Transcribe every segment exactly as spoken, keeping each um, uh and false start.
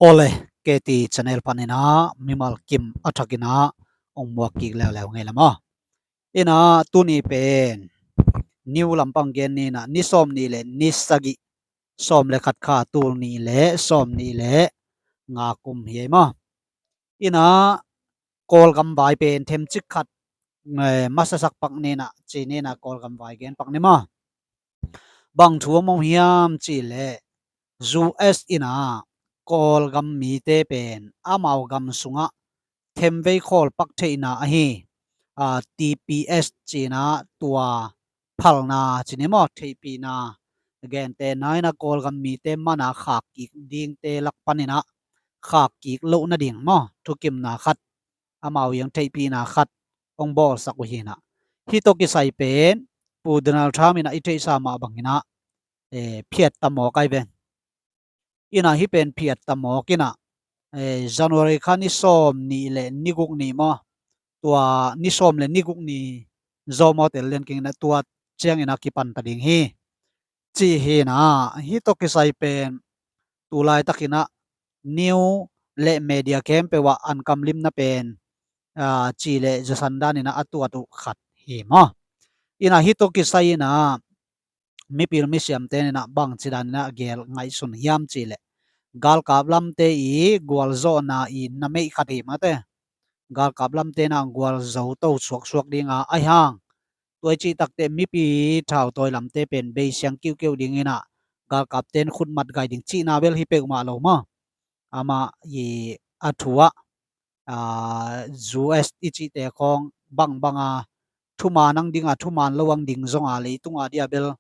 Awle, K T channel panin ah mimal kim a thakin ah hong muak kik leuleu ngei la maw. Inah tuni pen New lampang gen ni inah ni sawm nih le ni sagih, sawm le khat kha, tul nih le sawm nih le nga kum hi ei maw. Inah Kawlgam vai pen themcik khat, eh, masasak pak ni inah ci ni inah Kawlgam vai gen pak ni maw. Bang thu om om hiam cih leh U S inah Kawlgam mite pen amau gam sungah themvei khawl pak theihna ahi, ah, T P S ci inah tua phalna ci ni maw, theihpihna, gentehna inah Kawlgam mite mana khak kik dingte lak pan inah khak kik loh nading maw, thukimna khat, amau ii theihpihna khat hong bawlsak uh hi inah. Hih tawh kisai pen Pu Donald Trump inah i theihsa mah bang inah, eh, phiat ta mawk ai ve. Inah hih pen phiat ta mawk inah, eh, January kha ni sawm nih le ni guk ni maw, tua ni sawm le ni guk ni zawmaw tel lian keng inah tua ciang inah kipan ta ding hi. Cih hi inah, hih tawh kisai pen tu laitak inah news le media khempeuh ah an kamlimna pen, ah, ci le zasan dan inah a tuat uh khat hi maw. Inah hih tawh kisai inah mipil misiamte inah bangci dan inah geel ngaihsun hiam cih leh galkap lamte ii gualzawhna ii nameih khat hi mate. Galkap lamte inah gualzo to suaksuak ding a, ahi hang tua i cih takteh mipi thautawi lamte pen beisiang kiuhkeuh ding inah galkapte in khutmat gai ding cihna bel hi peuhmah lo maw. Amah ii a thu ah, ah, U S i cihte khawng bangbang a thuman ang ding a, thuman lo ang ding zong a, leitung a dia bel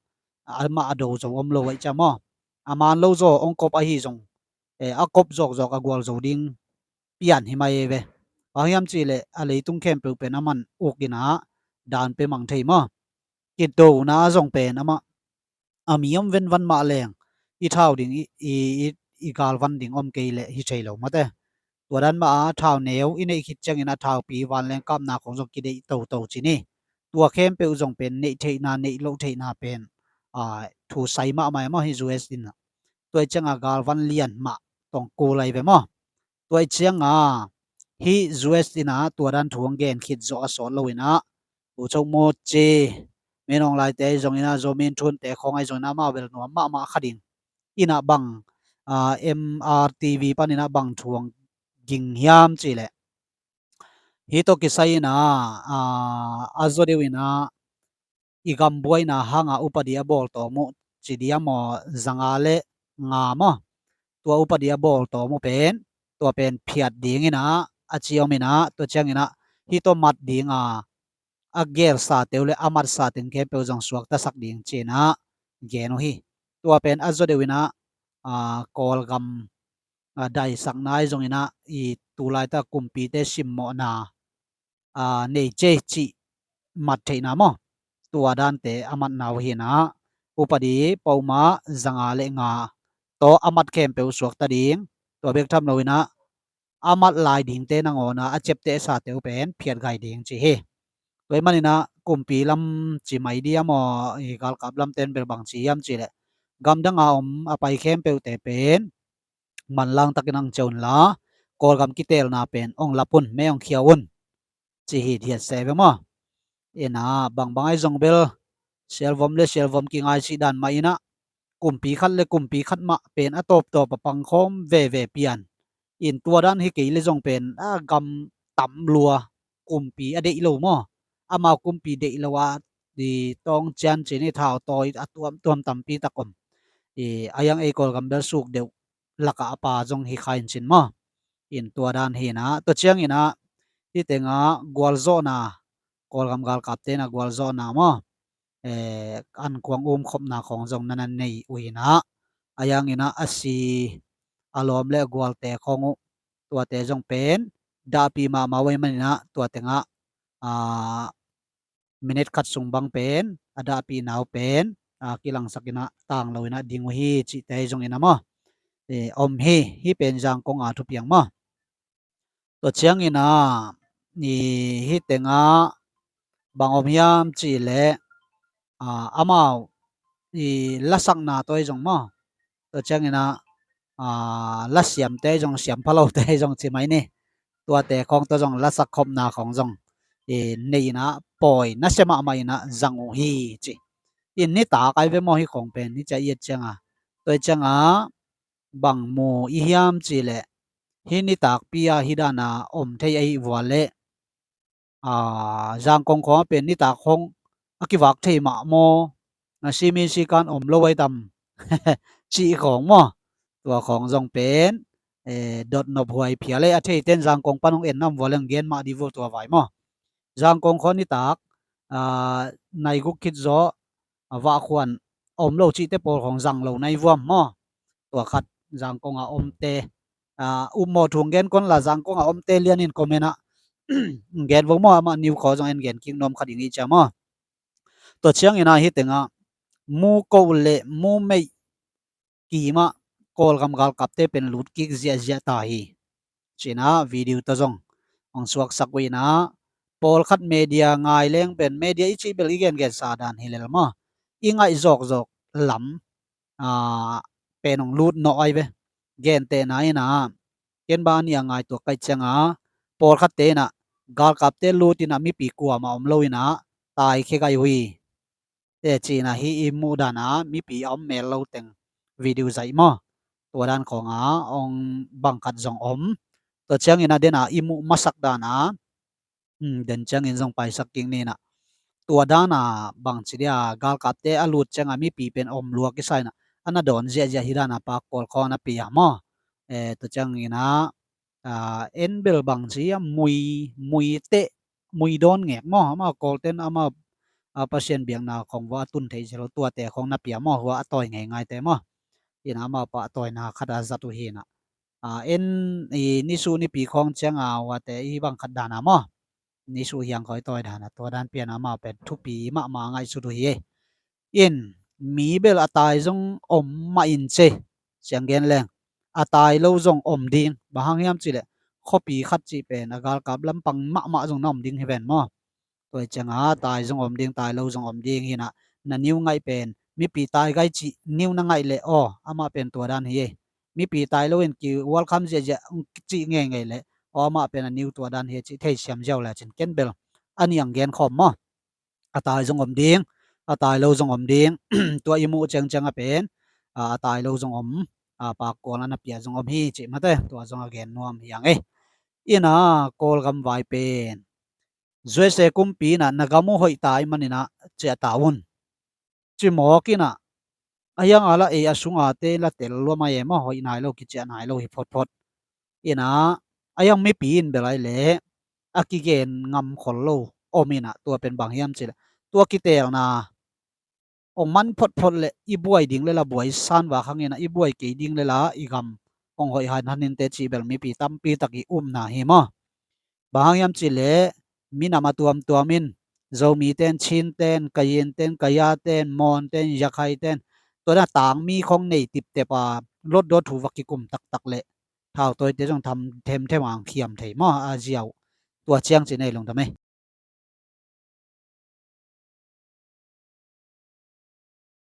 amah a do zo om lo ahih ciang maw. A man lo zaw hong kop ahi zong, eh, a kop zawkzawk a gualzo ding pian hi mai ei ve. Bang hiam cih leh a leitung khempeuh pen aman uk inah dan pia mang thei maw. Kidona zong pen amah a mi om venvan mah leng i thau ding, i, i, i, i galvan ding om kei leh hi thei lo mate. Tua dan mah a thau neu i neih khit ciangin a thaupi vanleng kapna khawng zong kideih toto ci ni. Tua khempeuh zong pen neih theihna, neih loh theihna pen, ah, thu sai mahmah ei maw hih U S inah. Tua i ciang a galvan lian mah tawh kul ai ve maw. Tua i ciang a hih U S inah tua dan thu hong gen khit zawh a sawt lo inah, Pu Chok Mut ci, Min Aung Hlaing te zong inah, Zo Min Tun te khawng ahi zong inah amau bel nuam mahmah kha ding. Inah bang, ah, M R T V pan inah bang thu hong ging hiam cih leh, hih tawh kisai inah, ah, a zaw deuh inah i gam buaina hang a upadi a bawl tawm uh ci dia maw, zanga le nga maw, tua upadi a bawl tawm uh pen, tua pen phiat ding inah a ci om inah, tua ciang inah hih tawh mat ding a, a geelsate uh le a matsate khempeuh zong suaktasak ding ci inah gen uh hi. Tua pen a zaw deuh inah, ah, Kawlgam, ah, daisakna ahi zong inah i tu laitak kumpite simmawhna, ah, nei cei cih mat theihna maw. Tua dante a matna uh hi inah upadi pawlma zanga le nga tawh a mat khempeuh suakta ding. Tua bek tham lo inah a mat lai dingte nangawn a, a ciaptehsate uh pen phiat gai ding ci hi. Tua ahih man inah kumpi lam ci mai dia maw, i galkap lamte in bel bang ci hiam cih leh, gamdang a om a pai khempeuhte pen manlang takin hong ciah un la, Kawlgam kiteelna pen hong lap un, mei hong khia un, ci hithiat se ve maw. Inah bangbang ahi zong bel sialvom le sialvom kingaisih dan mah inah kumpi khat le kumpi khat mah pen a tawptawp a pangkhawm veve pian. In tua dan hi kei le zong pen a gam tam lua kumpi a deih lo maw. Amau kumpi deih lo a, i tawng cian ci ni, thau tawi a tuamtuam tampi tak om. I a yang ei Kawlgam bel suk deuh lakah a pa zong hi kha in cin maw. In tua dan hi inah, tua ciang inah hih tengah gualzawhna, Kawlgam galkapte inah gualzawhna maw, eh, ankuang umkhopna khawng zong na na nei uh inah, a yang inah a si a lawm le a gualte khawng uh, tuate zong pen dahpih mahmah uh ahih man inah tua tengah, ah, minit khat sung bang pen a dahpihna uh pen, ah, kilangsak inah tang lo inah ding uh hi cihte zong inah maw, eh, om hi. Hih pen Zangkong a thupiang maw. Tua ciang inah i hih tengah bang om hiam cih leh, ah, amau i lasakna tawh ahi zong maw. Tua ciang inah lasiamte zong, siampha lote zong ci mai ni. Tuate khawng tawh zong lasak khopna khawng zong nei inah pawi nasia mahmah inah zang uh hi ci. In nitak ai ve maw, hih khawng pen ni cia i et cianga, tua i cianga bang mu i hiam cihleh, hih nitakpi a hih dana om thei ahi vua leh, Zangkong khawng a pen nitak khawng a kivak thei mah maw, na simi sikan om lo ai tam cih khawng maw? Tua khawng zong pen dotnop huai phial ei. A theiten Zangkong pan hong en nam vua leng gen mah di vua tua vai maw? Zangkong khawng nitak nai guk khit zaw vahkhuan om lo cihte pawl khawng zang lo nai vuam maw? Tua khat Zangkong a omte, upmawh thu gen kon la, Zangkong a omte lianin comment ah gen vo maw, amah niu khaw zong en gen kik nuam kha ding i cia maw? Tua ciangin ah hih tengah mu koh le mu meih kimah Kawlgam galkapte pen lut kik ziahziah ta hi. Cinah video tawh zong hong suaksak uh inah, pawlkhat media ngai leng pen, media i cih bel i gengensa dan hi lel maw, i ngaih zawkzawk lam pen hong lut nawh ai ve. Gentehna inah ken bang a nih a ngai tuak kaih cianga pawlkhatte inah galkapte lut inah mipi kuamah om lo inah taikhia gai uh hi. Te cinah hih i muh dana mipi a om mel lo teng video zaih maw? Tua dan khawnga hong bangkhat zong om. Tua ciangin a dena i muh masak dana den ciangin zong paisak kik ninah, tua dana bangci dia galkapte a lut cianga mipi pen om lua kisa inah a na dawn ziahziah hi dana Pa Kawl khawng a na pia maw? Tua cianginah en bel bangci a mui, mui teh, mui dawn ngek maw? Amau Kawlten amau Pasian biakna khawng vua a tun thei zel lo, tuate khawng na pia maw? Hua a tawi ngeingaite maw? Inah amau pa a tawina khat a zat uh hinah, en i nisuh nipi khawng cianga huate i bangkhat dana maw? Nisuh hiang khawi tawi dana tua dan piana amau pen thupi mahmah ngaihsut uh hi. In mi bel a tai zong om mah in ce, ciang gen leng a tai lo zong om ding. Bang hang hiam cihleh khuapi khat cih pen a galkap lampang mahmah zong na om ding hi ven maw? Tua i cianga tai zong om ding, tai lo zong om ding hinah, na niu ngaih pen mipi tai gai cih niu na ngaih leh aw, amah pen tua dan hi. Mipi tai lo in ki welcome ziahziah cih ngeingei leh aw, amah pen a niu tua dan hi cih thei siam ziau le cin ken bel a niang gen khawm maw? A tai zong om ding, a tai lo zong om ding. Tua i muh ciangciang a pen a tai lo zong om, Pa Kawl a na pia zong om hi cih mate, tua zong a gen nuam hi ang ei. Inah Kawlgam vai pen U S A kumpi inah na gam uh hoih ta i maninah ciah ta un. Cimawk inah a hiang a la ei a sunga te la tel lua mai e maw? Hoih nai lo, kiciah nai lo hi photphot. Inah a hiang mipi in bel ai leh a kigen ngam khol lo om inah, tua pen bang hiam cihleh tua kiteelna hong man photphot le i buai ding le la buai sanvak hangin ah i buai kei ding le la i gam hong hoih han han inte cih bel mipi tampi tak i upna hi maw? Bang hang hiam cih leh minam a tuamtuam in Zomite in, Chinte in, Kayinte in, Kayate in, Mawnte in, Yakhaite in, tua dan a tangmi khong nei tiptep a lotdawt thu va kikum taktak le thautawite zong tham themthem a hong khiam thei maw? A ziau tua ciang cih nei lungdam ei.